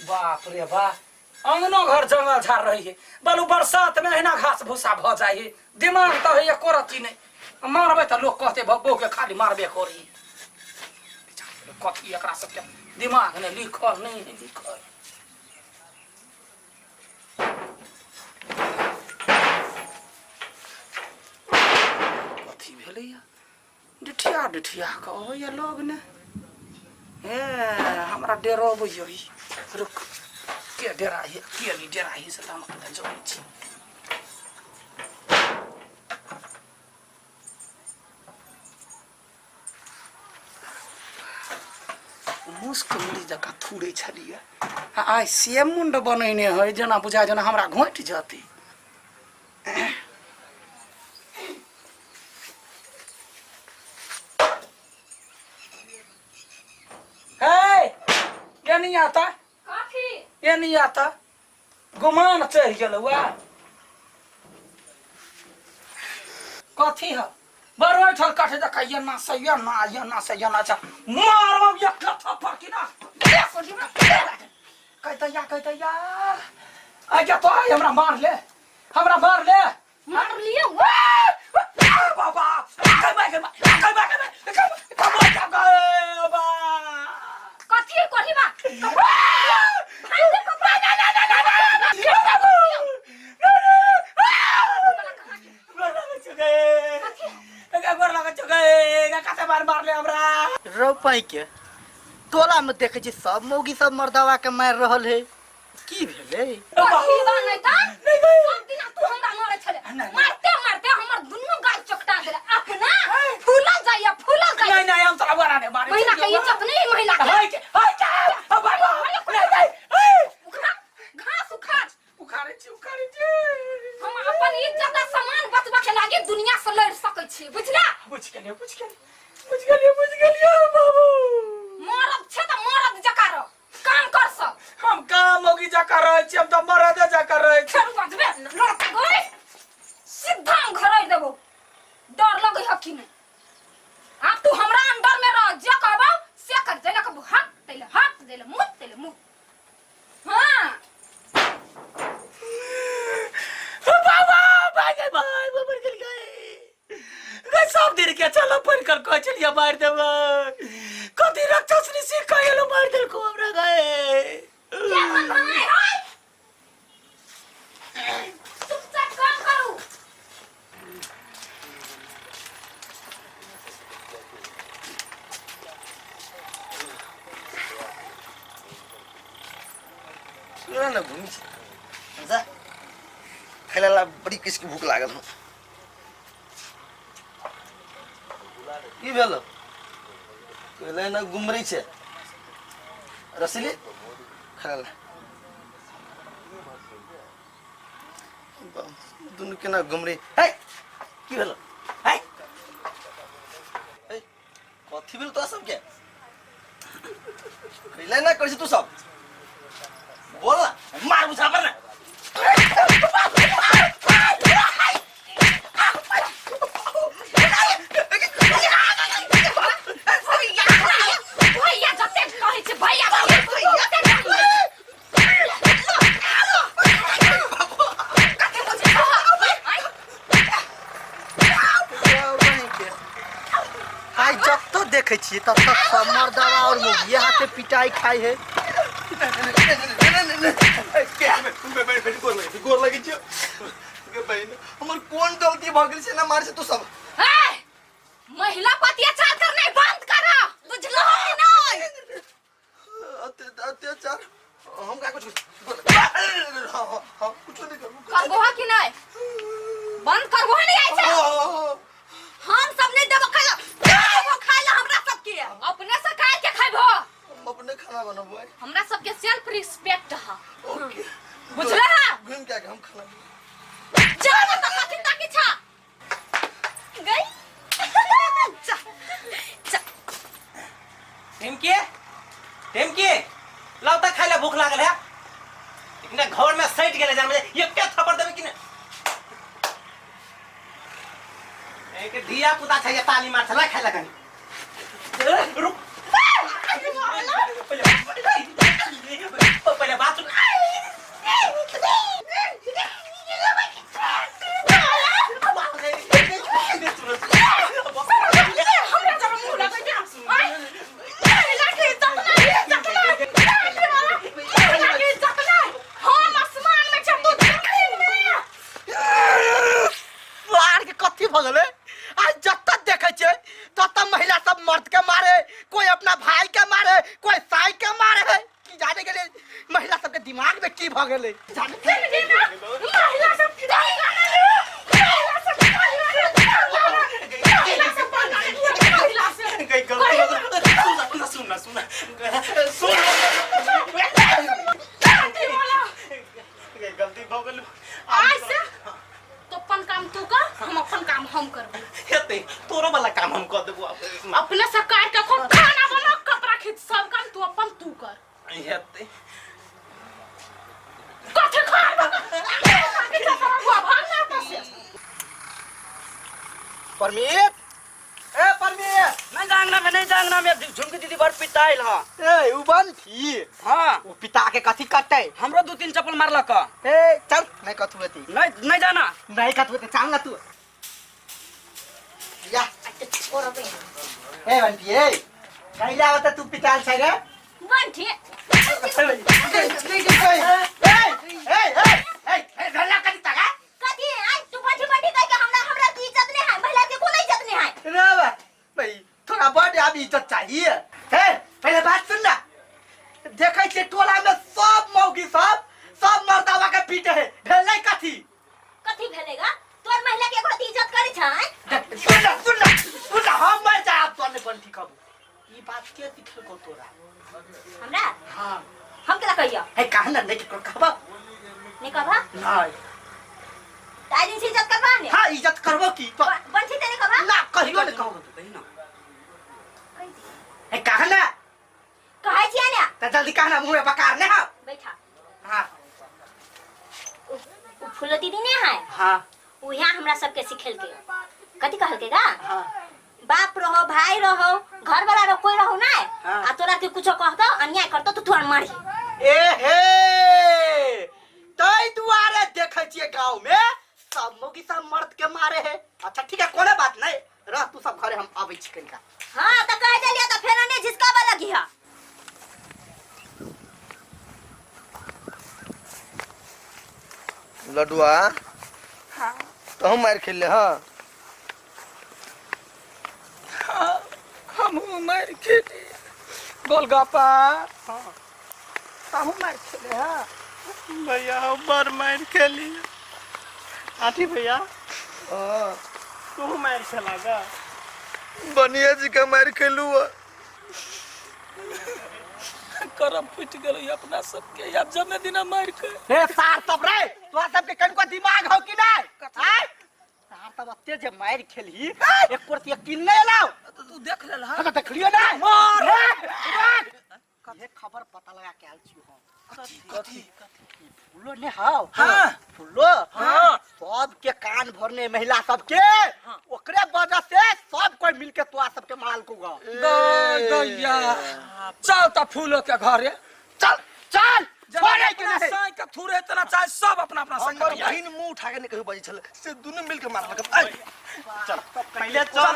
बाप रे बा अंगनो घर जंगल झाड़ रही है बलू बरसात में अहिना घास भूसा भ जाइ है दिमाग तऽ होइए एको रत्ती नहि मारबै तऽ लोक कहते बब्बो के खाली मारबे करी कथी एकरा सबके दिमाग नहि लिखल नहि है लिखल कथी भेलैया डिठिया डिठिया कऽ अबैया लोग ने ए हमरा डेरबैया ई रुक के डेरा है के नहीं डेरा है से तऽ हम अपने जनै छी मुस्क मुड़ी जकाँ थूरै छलियै आ आइ से मुण्ड बनेने है जेना बुझाइ जेना हमरा घोटि जतै हे ये नहीं आता कथी ये नहीं आता गुमान चढ़ि गेल हुआ कथी है बड़ बैठल कठ जका ये ना से ये ना ये ना से ये ना से मारब एक थप्पड़ की ना कहते या कहते या आ गया तो आइ हमरा मार ले हमरा मार ले मार लियो बाबा कमा कमा कमा कमा कमा कमा बाबा कथी कथी बा भाई के कपड़ा ना ना ना ना रौ के टोला में देखे छी सब मौगी सब मर्दवा के मार रहल है की भेलै कथी बा नहीं त सब दिन तू हमरा मारे छले नहीं। मारते मारते हमर दुन्नू गाल चकटा देले अपना फूलल जाइया फूलल जाइया नहीं नहीं हम तोरा बड़ा नहीं मारे महिला के इज्जत नहीं महिला के हाय के हाय के बाबा नहीं नहीं उखा घास उखाड़ उखाड़े छी उखाड़े छी हम अपन इज्जत आ सम्मान बचबा के लागी दुनिया से लड़ सकै छी बुझला बुझ गेलियो बुझ गेलियो बुझ गेलियो बुझ गेलियो बाबू मरद छे त मरद जका रह काम कर सब हम काम होगी जका रहै छी हम तऽ मरदे जका रहै छी फेर बजबे लड़का गई सीधा हम घर आई देबो डर लगे ह कि नहीं आब तू हमरा अंडर में रह जे कहबो से कर जैला कहबो हक तैले हक जैले मुंह तैले मुंह हाँ बाबा भाई गए भाई मर गेल गए गए सब दिन के चलो पढ़ कर कह चलिए मार देबै कथी राक्षस ऋषि कहेलो मार देलको हमरा गए के भन भनाइ है चुपचाप काम करू चल न घुमी छी जा खाइला ला बड़ी किसके भूख लागल हो की भेल कहले ना गुमरी छे रसीली खाइला ला दुनू केना गुमरी है की भेल है है कथी भेल तोरा सबके कैले ना करै छी तू सब बोल ना मार बुझा पर ना भैया भैया जतेक कहै छै भैया ततेक कथी बुझै आइ जब तो देखै छियै तब तक सब मर्दवा और मौगिये हाथे पिटाई खाइ है गोर लगै छियौ गे बहिन हमर कोन गलती भऽ गेल से ना मार से तू सब हे महिला पर अत्याचार करनाइ बंद करा बुझलो कि नहीं अत्याचार हम का कुछ हाँ कुछ नहीं करू करबो है कि नहीं बंद करबो है नहीं ऐसे हम सब नहीं देबो खाइला देबो खाइला हमरा सब के अपने से खाइ के खाइबो हम अपने खाना बनबो हमरा सब के सेल्फ रिस्पेक्ट है ओके बुझला है घूम के आके हम खाना जा ना त कथि ताकि छा गई जा जा टेमके टेमके लाउ त खाइला भूख लागल है इतना घर में सटि गेलै जान बजे एकटा थप्पड़ देबै कि ने एक धिया पुता छै जे ताली मार छला खाइला कनी ए, रुक पहिले पहिले बात दिमाग में की भ गेलै महिला सब महिला सब महिला सब महिला से गई गलती सुन सुन सुन गई गलती भ गेल। आज से तो अपन काम तू कर, हम अपन काम हम करबो। हेतै तोरो वाला काम हम क देबो। अपने से काट के खो, खाना बना, कपड़ा खींच, सब काम तू अपन तू कर। हेतै कथी खार भाग ना से। परमीत, ए परमीत, नहीं जांगना में, नहीं जांगना में झुमकी दीदी बड़ पिटाइल ह। ए उ बन थी। हाँ उ पिता के कथी कटै? हमरो 2-3 चप्पल मारलक। ए चल नहीं कथु एती। नहीं नहीं जाना। नहीं कथु एती, चल ना तू। या छोड़बे। ए बंटी, ए कैला आवता तू पिटाल छै रे? बंटी ए ए ए ए ए धरला कथी तगा? कथी आई तू बंटी बंटी कह के हमरा हमरा की इज्जत नहीं है, महिला के कोनो इज्जत नहीं है। रे बा भाई थोड़ा बड़ अब इज्जत चाहिए। हे पहले बात सुन ना, देखै छियै टोला में सब मौगी सब सब मर्दावा के पीटे है, भेलै कथी? कथी भेलेगा? तोर महिला के एको इज्जत करै छै? सुन ना सुन ना सुन ना, हम मर जाए अब तोने बंटी कबू। ई बात के सिखलको तोरा? हमरा? हां हम केला कहियो? हे कह ना, नहीं केकरो कहबा। नहीं कहबा? नहीं। ताई दिन से इज्जत करबा ने? हां इज्जत करबो की? बंटी तेरे कहबा? ना कहियो ने कहबो कही ना। हे कह ना। कहै छियै ने? त जल्दी कह ना, मुंह में बकार ने। हां बैठा। हां उ फूलो दीदी ने है? हां उहे हमरा सबके सिखेलके। कथी कहलके गा? हां बाप रहो, भाई रहो, घर वाला रहो, कोई रहो ना। हाँ। आ तोरा के कुछो कहतो, अन्याय करतो तो तोरा मारी। ए हे तै दुआरे देखै छियै गांव में सब मौगी सब मर्द के मारे है। अच्छा ठीक है, कोनो बात नहीं, रह तू सब घरे, हम आबै छी कनिका। हां त कह देलियै त फेर ने झिसकाबे लगी हा। लडुआ हां तो हम मार खेल ले। हां हम मार खेली गोलगप्पा। हां ताहू मार खेले। हां भैया हम बड़ मार खेली। आठी भैया हां तू मार खेला गा? बनिया जी का मार खेलू। करम फूट गेलै अपना सबके, अब जमे दिना मार के। ए सार सब रे, तोरा सबके कनिको दिमाग हौ कि नै? आय सार सब अते जे मार खेलही, एक कोरती यकीन नै एलौ। तू देख लेल? हां त देखलियो नै। मार ये खबर पता लगा के आयल छियो हम। कथी? फूलो ने हाव। हां फूलो। हां सबके कान भरने महिला सबके, ओकरे वजह से सब कोई मिलके तोरा सबके मारल को गा। दैया चल त फूलो के घरे चल चल, छोड़े के नहीं। साई के थुरे इतना चाहे सब अपना अपना संग हमर बहिन मुंह उठा के नहीं कहियो बजै छल, से दुनू मिल के मारलक। ऐ चल पहले चल।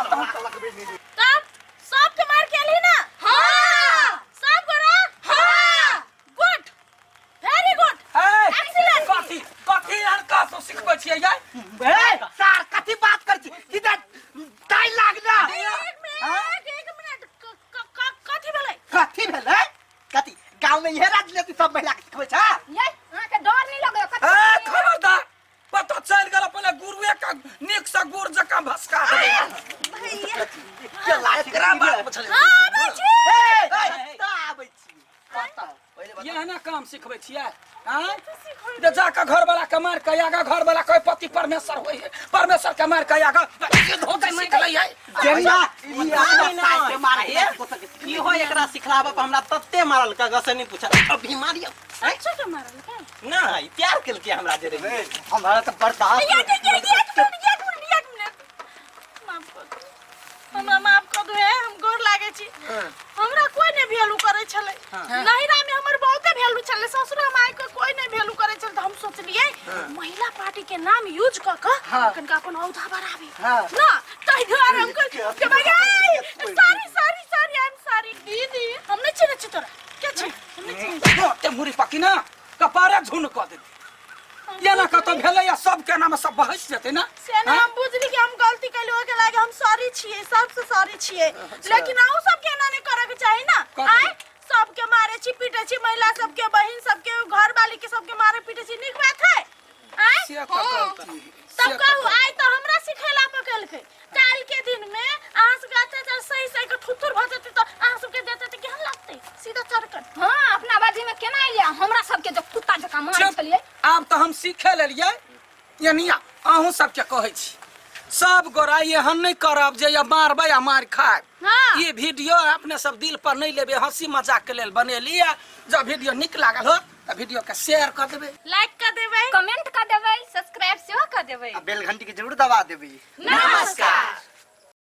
तब सबके मार के अली ना? हां सब गोरा? हां गुड, वेरी गुड, एक्सीलेंट। कथी कथी यार का तो सिखबै छियै यार? ए सार कथी बात कर छी? सीधा टाइल लागना। एक मिनट एक मिनट, कथी भेलै? कथी भेलै? कथी गांव में इहे राजनीति सब महिला के सिखबै छै? ये अहाँ के डर नहीं लगै? ए खबरदार, पता चल गेल पहिले गुरुए का निक से गुर जकां भसका देबै। भैया के लाठी एकरा बात में छलै। हां आबै छी। ए कतऽ आबै छी? कतऽ? यह ना काम सिखबै छियै? आँय जे जाके घर वाला के मार के आगा, घर वाला के पति परमेश्वर होय है, परमेश्वर के मार के आगा धोते सीख लै है। जेना ई अपना साइ के मारे है। इहो एकरा सिखलाबे पर हमरा तते मारल का से नहीं पूछा। अभी मारियो अच्छा के मारल का? ना प्यार केलके हमरा जे रही। हमरा तऽ बर्दाश्त एक एक एक मिनट, एक मिनट, एक मिनट, माफ कर दू हमरा, माफ कर दू। हे हम गोर लागे छी। हमरा कोई नहीं वैल्यू करे छले। नहिरा में हमर बहुते वैल्यू छले, ससुरा में आइ के कोई नहीं वैल्यू करे छले। त हम सोचलिए महिला पार्टी के नाम यूज क क कनका अपन औधा बढ़ाबी ना, तै दुआरे हम के भैया sorry sorry sorry, I am sorry दीदी। हम नहीं चिन्है छी तोरा, के छी? हम नहीं चिन्है छी। ते मुरी पकी ना कपारे झुन क दे। ये ना कतौ भेलै या सबके नाम सब बहस जेतै ना। से ना हम बुझली कि हम गलती कैली, ओके लागे हम सॉरी छियै, सबसे सॉरी छियै। लेकिन अहूँ सबके एना नहीं करे के चाही ना। कथी? आय सबके मारे छी पीटे छी, महिला सबके, बहिन सबके, घर वाली से तऽ गलती है। तब से तऽ कहू आइ तऽ हमरा सिखेला पर केलकै, काल्हि के दिन में अहाँ सबके अत्याचार सही सही के थुथुर भऽ जेतै तऽ अहाँ सबके देतै तऽ केहन लगतै सीधा चरकन। हाँ, अपना बाजी में केना एलियै? हमरा सबके जो कुत्ता जकाँ मारै चुप। छलियै। आब तऽ हम सीखे लेलियै यानी अहूँ सबके कहै छी, सब गोरा एहन नहि करब जे या मारबै आ मारि खायब। हाँ। ई वीडियो अपने सब दिल पर नहीं लेबे, हंसी मजाक के लेल बनेली है। जब वीडियो निक लागल हो तऽ वीडियो के शेयर कर देबे, लाइक कर देबै, कमेंट कर देबै, सब्सक्राइब सेहो कर देबै आ बेल घंटी के जरूर दबा देबै। नमस्कार।